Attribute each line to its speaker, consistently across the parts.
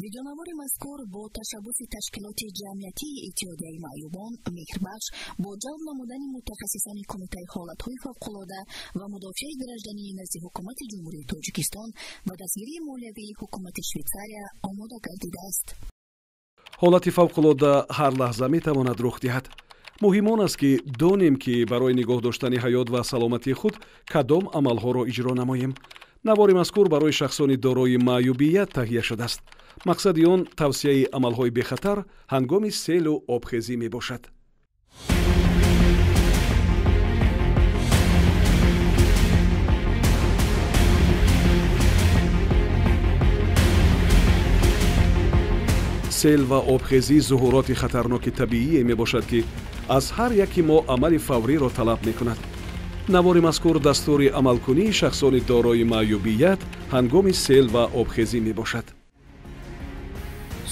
Speaker 1: Видеонавори мазкур бо ташаббуси ташкилоти ҷамъиятии Иттиҳодияи маъюбон Меҳрбахш бо ҷалб намудани мутахассисони Кумитаи ҳолатҳои фавқулода ва мудофиаи граждании назди Ҳукумати Ҷумҳурии Тоҷикистон ва дастгирии молиявии Ҳукумати Швейтсария омода гардидааст.
Speaker 2: Ҳолати фавқулода ҳар лаҳза метавонад рух диҳад. Муҳим он аст, ки донем, ки барои нигоҳ доштани ҳаёт ва саломатии худ кадом амалҳоро иҷро намоем. Навори мазкур барои шахсони дорои маъюбият таҳия шудааст. Мақсади он тавсияи амалҳои бехатар ҳангоми селу обхезӣ мебошад. Сел ва обхезӣ зуҳуроти хатарноки табиие мебошад, ки аз ҳар яки мо амали фавриро талаб мекунад. Навори мазкур дастури амалкунии шахсони дорои маъюбият ҳангоми сел ва обхезӣ мебошад.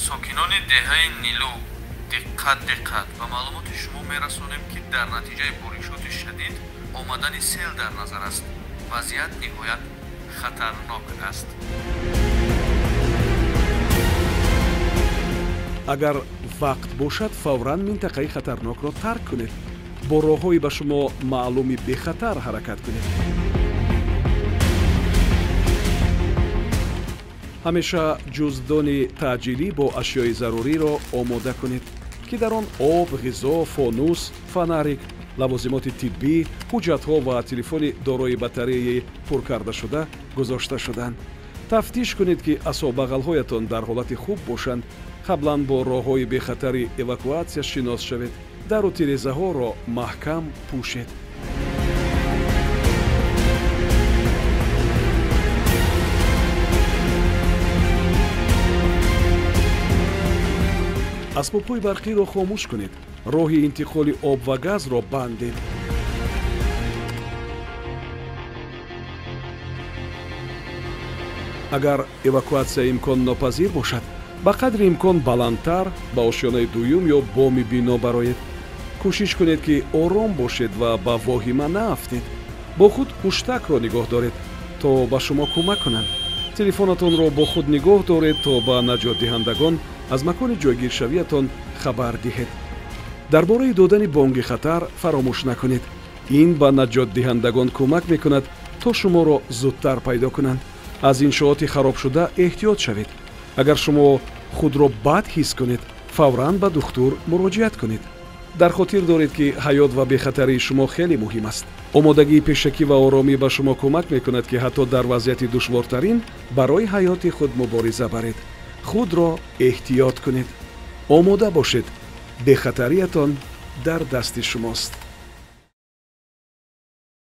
Speaker 3: Сокинони деҳаи Нилу, диққат, диққат! Ба маълумоти шумо мерасонем, ки дар натиҷаи боришоти шадид омадани сел дар назар аст. Вазъият ниҳоят хатарнок аст.
Speaker 2: Агар вақт бошад, фавран минтақаи хатарнокро тарк кунед. Бо роҳҳои ба шумо маълуми бехатар ҳаракат кунед. Ҳамеша ҷуздони таъҷилӣ бо ашёи заруриро омода кунед, ки дар он об, ғизо, фонус, фонарик, лавозимоти тиббӣ, ҳуҷҷатҳо ва телефони дорои батареяи пуркардашуда гузошта шуданд. Тафтиш кунед, ки асобағалҳоятон дар ҳолати хуб бошанд. Қаблан бо роҳҳои бехатари эвакуатсия шинос шавед. Дару тирезаҳоро маҳкам пӯшед. Асбобҳои барқиро хомӯш кунед. Роҳи интиқоли об ва газро бандед. Агар эвакуатсия имконнопазир бошад, ба қадри имкон баландтар ба ошёнаи дуюм ё боми бино бароед. Кӯшиш кунед, ки ором бошед ва ба воҳима наафтед. Бо худ ҳуштакро нигоҳ доред, то ба шумо кӯмак кунанд. Телефонатонро бо худ нигоҳ доред, то ба наҷотдиҳандагон аз макони ҷойгиршавиятон хабар диҳед. Дар бораи додани бонги хатар фаромӯш накунед. Ин ба наҷотдиҳандагон кӯмак мекунад, то шуморо зудтар пайдо кунанд. Аз иншооти харобшуда эҳтиёт шавед. Агар шумо худро бад ҳис кунед, фавран ба духтур муроҷиат кунед. Дар хотир доред, ки ҳаёт ва бехатарии шумо хеле муҳим аст. Омодагии пешакӣ ва оромӣ ба шумо кӯмак мекунад, ки ҳатто дар вазъияти душвортарин барои ҳаёти худ мубориза баред. Худро эҳтиёт кунед. Омода бошед. Бехатариятон дар дасти шумост.